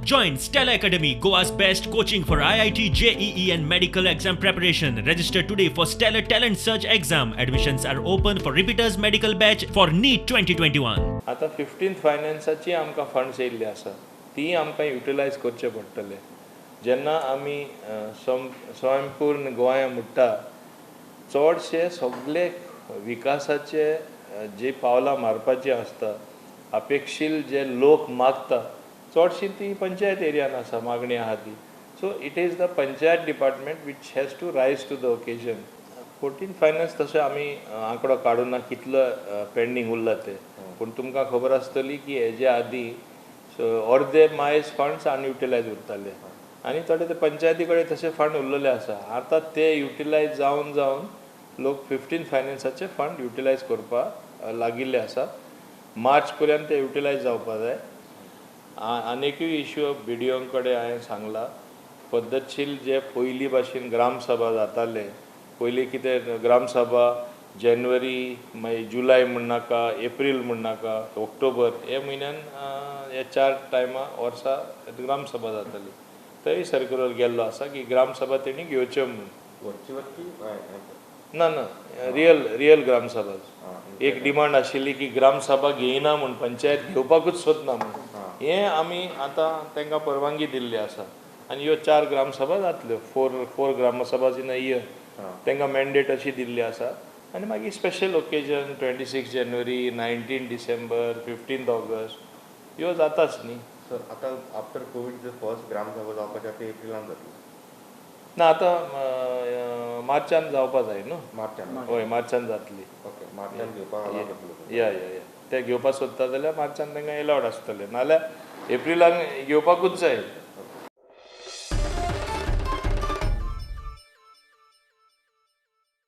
Join Stellar Academy, Goa's best coaching for IIT, JEE and medical exam preparation. Register today for Stellar Talent Search exam. Admissions are open for repeaters medical batch for NEET 2021. आतां 15th फायनान्साची आमकां funds येयल्ले आसा, ती आमकां utilise करचे पडटले. जेन्ना आमी स्वयंपूर्ण गोंय म्हणटा, चडशे सगळे विकासाचे जे पावलां मारपाची आसता, अपेक्षील जे लोक मागता, चडशी ती पंचायत एरियान आसा, मागणी आहा ती. So it is the panchayat department which has to rise to the occasion. 14 finance तशें आमी आंकडो काडूना ना कितलो पेंडींग उरला ते, पूण तुमकां खबर आसतली की हेजे आदीं अर्दे मायज फंड्स अनयुटिलायज उरताले आनी थोडे ते पंचायती कडेन तशे फंड उरलेले आसा. आतां ते युटिलायज जावन जावन लोक 15 फायनान्साचे फंड युटिलायज करपाक लागिल्ले आसा. मार्च पर्यंत ते युटिलायज जावपा जाय. आनिकूय इश्यू बी डी ओ कडेन हांवें सांगला, पद्दतशीर जे पयलीं भाशेन ग्रामसभा जाताले, पयलीं कितें ग्रामसभा जानेवारी मागीर जुलय म्हणनाका, एप्रील म्हणनाका, ऑक्टोबर हे म्हयन्यान हे 4 टायमां वर्सा ग्रामसभा जाताली. थंय सर्कुलर गेल्लो आसा की ग्रामसभा तेणी घेवच्यो म्हणून. ना ना, रियल रियल ग्रामसभा. एक डिमांड आशिल्ली की ग्रामसभा घेयना म्हूण, पंचायत घेवपाकूच सोदना म्हूण. हें आमी आतां तांकां परवानगी दिल्ली आसा आनी ह्यो 4 ग्रामसभा जातल्यो, 4 ग्रामसभा इन अ इयर तांकां मॅन्डेट अशी दिल्ली आसा. आनी मागीर स्पेशल ओकेजन 26 जानेवारी, 19 डिसेंबर, 15 ऑगस्ट ह्यो जाताच न्ही. सर, आतां आफ्टर कोवीड जे फर्स्ट ग्रामसभा जावपाची आसा ती एप्रिलान जातली ना, आतां मार्चान जावपा जाय न्हू. मार्चान? हय, मार्चान जातली. ओके, मार्चान घेवपाक अलावड आसतलो. या या या, ते घेवपाक सोदता जाल्यार मार्चान तांकां एलावड आसतलें, नाल्यार एप्रिलान घेवपाकूच जाय.